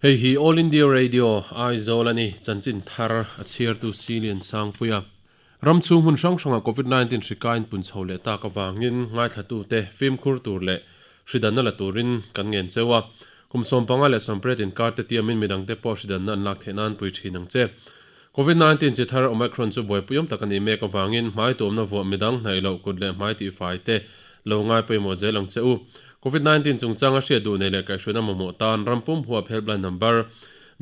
Hei hi All India Radio, Aizawl a ni, chanchin thar a chhiartu Silian Sangpuia. Ram chhung hmun hrang hrangah Covid 19 hri kain pun chho leh tak avangin ngaithlatute fimkhur tur leh hridanna la turin kan ngen cheu a. Kum 15 leh 18 inkar te tiamin midangte pawh hridanna an lak theih nan pui thin ang che. Covid 19 chi thar Omicron chu buaipuiawm tak a nih mek avangin hmai tuamna vuah midang hnaih loh kut leh hmai tihfai te lo ngai pawimawh zel ang che u. Covid 19 chungchanga hriat duh nei leh kaihhruaina mamawh tan ram pum huap helpline number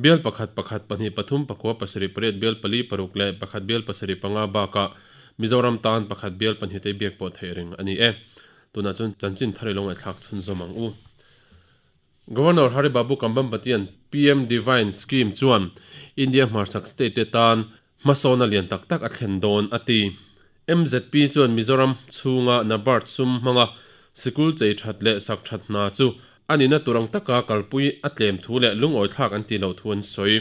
bial pakhat pakhat pahnih pathum pakua pasarih pariat bial pali paruk leh pakhat bial pasarih panga bakah Mizoram tan pakhat bial pahnih te biak pawh theih reng a ni e. Tunah chuan chanchin thar i lo ngaihthlak chhunzawm ang u. Governor Hari Babu Kambhampatian PM Devine Scheme chuan India hmarchhak state te tan hmasawna lian tak tak a thlen dawn a ti. MZP chuan Mizoram chhunga NABARD sum hmanga sikul chei that leh sak that hna chu a nihna tur ang taka kalpui a tlem thu leh lungawithlak an tih loh thu an sawi.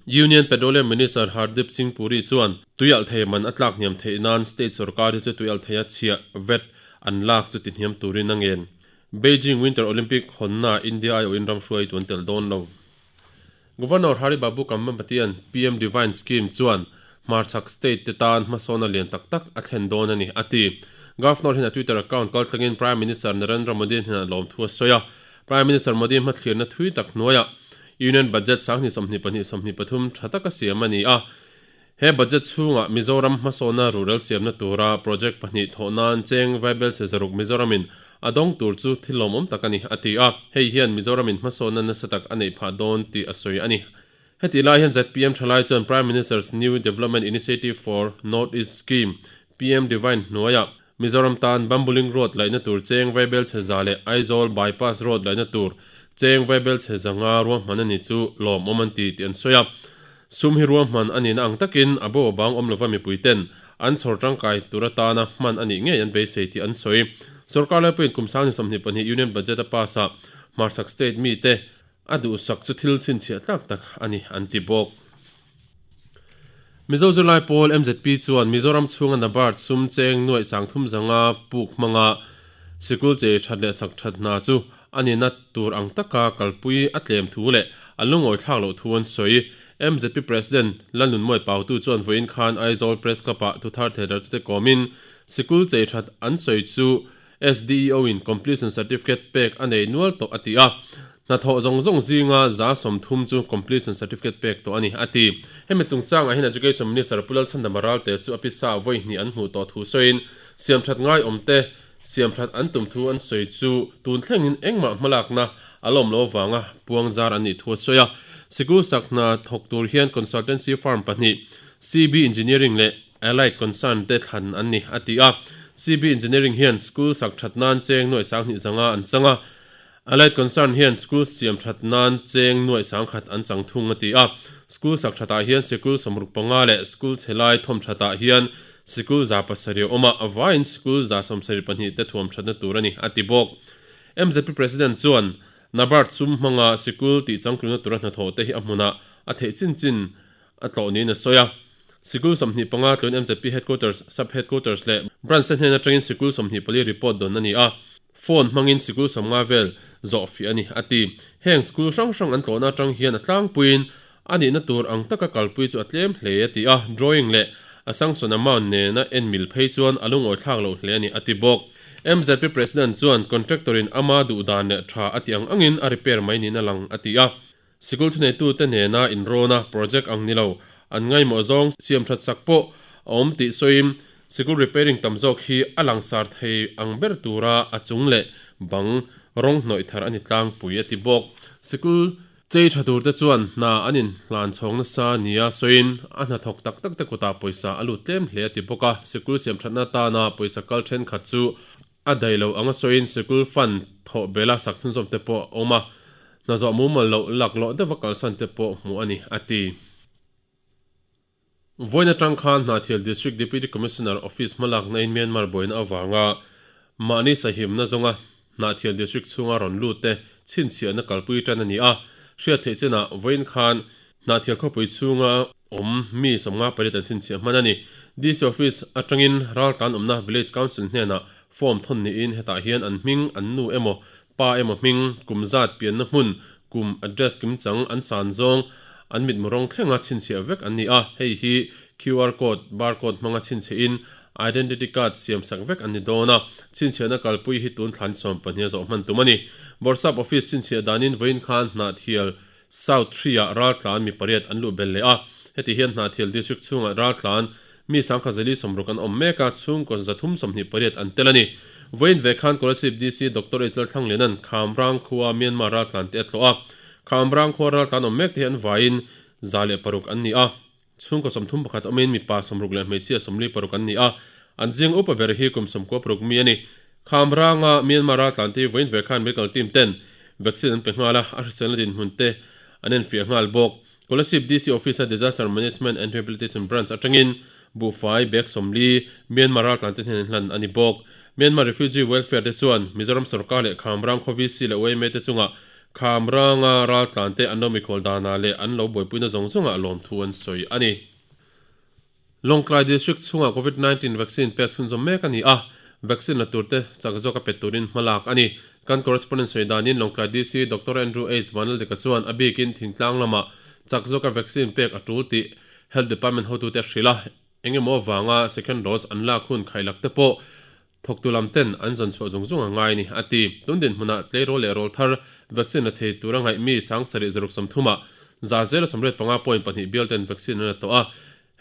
Union Petroleum Minister Hardeep Singh Puri chuan tuialhthei man a tlak hniam theih nan state sorkar hi chu tuialhtheia chhiah vat an lak chu tihniam turin a ngen. Beijing Winter Olympic hawnna India aiawhin ram hruaitu an tel dawn lo. Governor Hari Babu Kambhampatian PM Devine Scheme chuan hmarchhak state te tan hmasawna lian tak tak a thlen dawn a ni, a ti. Governor hian a Twitter account kaltlangin Prime Minister Narendra Modi hnenah lawmthu a sawi a. Prime Minister Modi hmathlirna thui tak hnuaiah Union Budget 2022 23 tha taka siam a ni a. He budget chhungah Mizoram hmasawna rural siamna tura project pahnih thawh nan cheng Vaibel Sezaruk Mizoramin a dawng tur chu thil lawmawm tak a ni, a ti a. Hei hian Mizoramin hmasawna nasa tak a neih phah dawn tih a sawi a ni. Hetih lai hian zpm thalai chuan Prime Minister's New Development Initiative for North East Scheme, PM Devine hnuaiah Mizoram tan Bambuling Road laihna tur cheng Vaibel chhe za leh Aizawl Bypass Road laihna tur cheng Vaibel chhe zanga ruahman a ni chu lawmawm an ti tih an sawi a. Sum hi ruahman a nihna ang takin a bo a bang awm lova mipui ten an chhawr tangkai tur atana hman a nih ngei an beisei tih an sawi. Sorkar laipuiin kum 2022 Union Budget a pass ah hmarchhak state mite a duhsak chu thil chhinchhiah tlak tak a ni an ti bawk. Mizo zirlai pawl MZP chuan Mizoram chhunga NABARD sum cheng nuaih sangthum zanga puk hmanga sikul chei that leh sak that hna chu a nihna tur ang taka kalpui a tlem thu leh a lungawi thlak loh thu an sawi. MZP President Lalnunmawi Pautu chuan vawiin khan Aizawl Press Club-ah thuthar theihdartute kawmin sikul chei that an sawi chu SDEO in completion certificate pek a nei nual tawh a ti a, hnathawh zawng zawng zinga 30% chu completion certificate pek tawh a ni, a ti. Hemi chungchangah hian Education Minister Pu Lalchhandama Ralte chu a pisa vawi hnih an hmuh tawh thu sawiin, siamthat ngaiawmte siamthat an tum thu an sawi chu tun thlengin engmah hmalakna a lawm lo avanga puang zar an nih thu a sawi a. Sikul sak hna thawk tur hian consultancy firm pahnih CB Engineering leh Allied Concern te thlan an ni, a ti a. CB Engineering hian school sak that nan cheng nuaih sanghnih zanga an chang a, Allied Concern hian school siam that nan cheng nuaih sangkhat an chang thung, a ti a. School sak thatah hian sikul 65 leh school chhe lai thawm thatah hian sikul 700 a awm a, a vaiin sikul 72 te thuam thatna tur a ni, a ti bawk. MZP President chuan NABARD sum hmanga sikul tih changtluna tura hnathawh te hi a hmunah a theih chin chin a tlawh niin a sawi a. Sikul 25 tluin MZP Headquarters, Sub Headquarters leh Branch te hnen atangin sikul 24 report dawn a ni a, phone hmangin sikul 50 vel zawh fiah a ni, a ti. Heng school hrang hrang an tlawhna atang hian a tlangpuiin a nihna tur ang taka kalpui chu a tlem hle a ti a, drawing leh a sanction amount nena en mil phei chuan a lungawi thlak loh hle a ni, a ti bawk. MZP President chuan contractor in ama duh dan leh tha a ti ang angin a repair mai niin a lang, a ti a. Sikul thuneitute nena inrawna project ang ni lo, an ngaihmawh zawng siam that sak pawh a awm tih sawiin sikul repairing tam zawk hi a langsar thei ang ber tura a chung leh bang rawng hnawih thar a ni tlangpui a ti bawk. Sikul chei tha turte chuan hna an inhlan chhawng nasa nia sawiin a hnathawk tak tak te kutah pawisa a lut tlem hle a ti bawk a, sikul siam thatna atana pawisa kal thenkhat chu A daih lo anga sawiin sikul fund thawh bela sak chhunzawm te pawh a awm a, hna zawh mumal loh laklawh deuha kalsan te pawh hmuh a ni, a ti. Vawiin atang khan Hnahthial District Deputy Commissioner Office hmalakna in Myanmar buaina avanga mahni sahimna zawnga Hnahthial District chhunga rawn lut te chhinchhiahna kalpui tan a ni a, hriat theih chinah vawiin khan Hnahthial khawpui chhunga awm mi 58 an chhinchhiah hman a ni. DC Office atangin raltlan awmna Village Council hnenah form thawn niin hetah hian an hming, an nu emaw, pa emaw hming, kum zat, pianna hmun, kum, address kimchang, an san zawng, an mitmu rawng thlenga chhinchhiah vek an ni a, hei hi QR code, bar code hmanga chhinchhiahin identity card siam sak vek an ni dawn a, chhinchhiahna kalpui hi tun thlan 12 a zawh hman tum a ni. Bawrhsap office chhinchhiah danin vawiin khan Hnahthial South 3 ah raltlan mi pariat an luh belh leh a, heti hian Hnahthial district chhungah raltlan mi 1028 an awm mek a, chhungkaw 328 an tel a ni. Vawiin ve khan Kolasib DC Doctor Israel Thlangliana'n Khamrang khua Myanmar raltlan te a tlawh a, Khamrang khua raltlan awm mek te hi an vaiin 106 an ni a, chhungkaw 31 awmin mipa 60 leh hmeichhia 46 an ni a, an zing upa ber hi kum 96 mi a ni. Khamranga Myanmar raltlan te hi vawiin ve khan medical team ten vaccine an pe nghal a, a hriselna dinhmun te an enfiah nghal bawk. Kolasib DC Office-a Disaster Management and Rehabilitation Branch atangin buhfai bag 40 Myanmar raltlante hnen hlan a ni bawk. Myanmar Refugee Welfare te chuan Mizoram sorkar leh Khamrang khaw VC leh yma te chungah Khamranga raltlante an lo mikhual danah leh an lo buaipuina zawng zawngah lawmthu an sawi a ni. Lawngtlai District chhungah Covid 19 vaccine pek chhunzawm mek a ni a, vaccine la turte chak zawka pe turin hma lak a ni. Kan correspondent sawi danin Lawngtlai DC Doctor Andrew H Vanlaldika chuan a bikin thingtlang lamah chak zawka vaccine pek a tul tih Health Department hotute a hrilh a, engemaw avanga second dose an lak hun khailak te pawh thawktu lam ten an zawn chhuah zung zung a ngai a ni, a ti. Tun dinhmunah tleirawl leh rawl thar vaccine la thei tura ngaih mi 7630 ah 085.2 bial ten vaccine an la tawh a.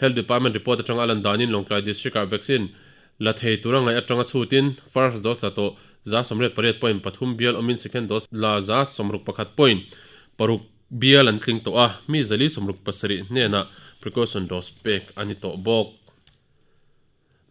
Health Department report atanga a lan danin Lawngtlai District ah vaccine la thei tura ngaih atanga chhutin first dose la tawh 98.3 bial awmin second dose la 61.6 bial an tling tawh a, mi 467 hnenah precaution dose pek a ni tawh bawk.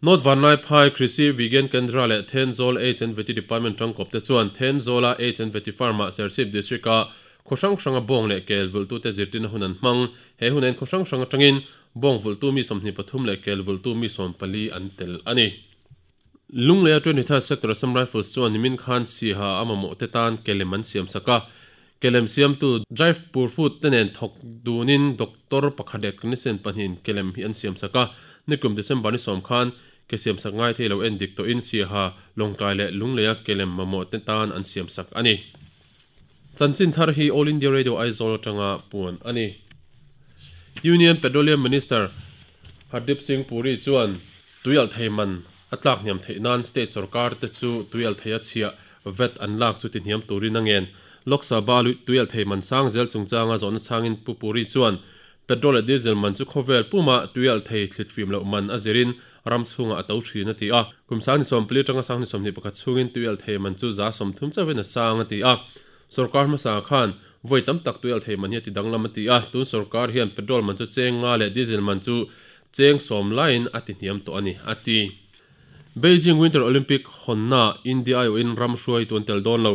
North Vanlaiphai, Krishi Vigyan Kendra leh Thenzawl H and Vety Department tangkawp te chuan Thenzawla H and Vety Farm-ah Serchhip District-a khaw hrang hranga bawng leh kel vulhtute zirtirna hun an hmang. He hun ain khaw hrang hrang atangin bawng vulhtu mi 23 leh kel vulhtu mi 14 an tel a ni. Lungleia 23rd Sector Assam Rifles chuan nimin khan Siha a mamawh te tan kelem an siam sak a. Kelem siamtu Jaipur Food te nen thawk dunin doctor pakhat leh clinician pahnihin kelem hi an siam sak a. Nikum December ni sawm khan ke siam sak ngai thei lo en dik tawhin Siaha, Lawngtlai leh Lungleia kelem mamawh te tan an siam sak a ni. Chanchin thar hi All India Radio Aizawl atanga puan a ni. Union Petroleum Minister Hardeep Singh Puri chuan tuialhthei man a tlak hniam theih nan state sorkar te chu tuialhthei a chhiah vat an lak chu tihniam turin a ngen. Lok Sabha tuialhthei man sang zel chungchanga zawhna chhangin Pu Puri chuan petrol leh diesel man chu khawvel puma tuialhthei thlitfim loh man a zirin ram chhungah a to thin a ti a. Kum 2040 atanga 2021 chhungin tuialhthei man chu 30% chauhin a sang a ti a. Sorkar hmasa khan vawi tam tak tuialhthei man hi a ti danglam a ti a. Tun sorkar hian petrol man chu cheng nga leh diesel man chu cheng sawm laiin a ti hniam tawh a ni, a ti. Beijing Winter Olympic hawnna India aiawhin ram hruaitu an tel dawn lo.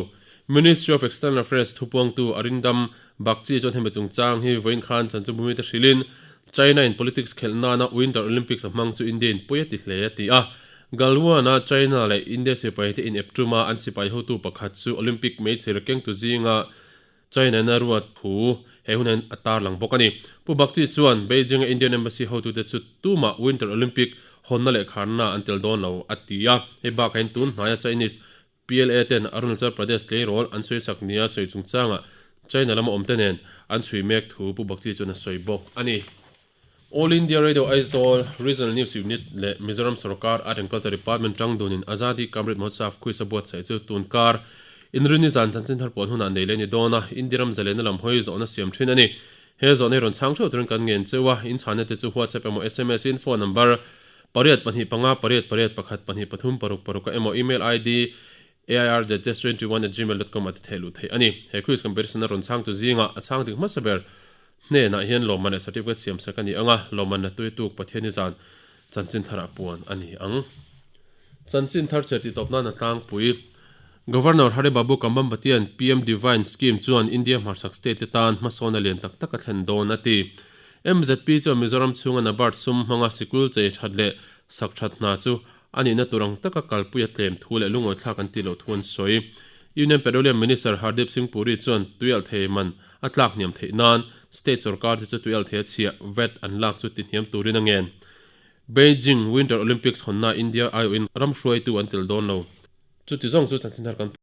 Ministry of External Affairs thupuangtu Arindam Bagchi chuan hemi chungchang hi vawiin khan chanchinbumite hrilhin China in politics khelh nana Winter Olympics a hmang chu India in pawi a ti hle a ti a. Galwan-a China leh India sipaite in ep tuma an sipai hotu pakhat chu Olympic hmeichhe kengtu zinga China in a ruat thu he hun hian a tarlang bawk a ni. Pu Bagchi chuan Beijing-a Indian Embassy hotute chu tumah Winter Olympic hawnna leh kharna an tel dawn lo a ti a. Hei bakah hian tun hnaia Chinese PLA ten Arunachal Pradesh tleirawl an sawisak nia sawi chungchangah China lama awmte nen an chhui mek thu Pu Bagchi chuan a sawi bawk a ni. All India Radio Aizawl Regional News Unit leh Mizoram Sorkar Art and Culture Department tang dunin Azadi Ka Amrit Mahotsav quiz a buatsaih chu tunkar Inrinni zan chanchin thar pawn hunah nei leh a ni dawn a, India ram zalena lam hawi zawhna siam thin a ni. He zawhna hi rawn chhang theuh turin kan ngen cheu a, in chhana te chu WhatsApp emaw sms in phone number pariat pahnih panga pariat pariat pakhat pahnih pathum paruk paruk a emaw email id airjs21@gmail.com a ti theih luh theih a ni. He quiz competition a rawn chhang tu zingah a chhang dik hmasa ber hnenah hian lawmman leh certificate siam sak a ni ang a, lawmman la tui tuk Pathiani zan chanchin tharah puan a ni ang. Chanchin thar chhiar tih tawp nan a tlangpui. Governor Hari Babu Kambhampatian PM Divine Scheme chuan India hmarchhak state te tan hmasawn a lian tak tak a thlen dawn a ti. MZP chuan Mizoram chhunga NABARD sum hmanga sikul chei that leh sak that hna chu A nihna tur ang taka kalpui a tlem thu leh lungawithlak an tih loh thu an sawi. Union Petroleum Minister Hardeep Singh Puri chuan tuialhthei man a tlak hniam theih nan state sorkar te chu tuialhthei a chhiah vat an lak chu ti hniam turin a ngen. Beijing Winter Olympics hawnna India aiawhin ram hruaitu an tel dawn lo. Chuti zawng chu chanchin thar kan.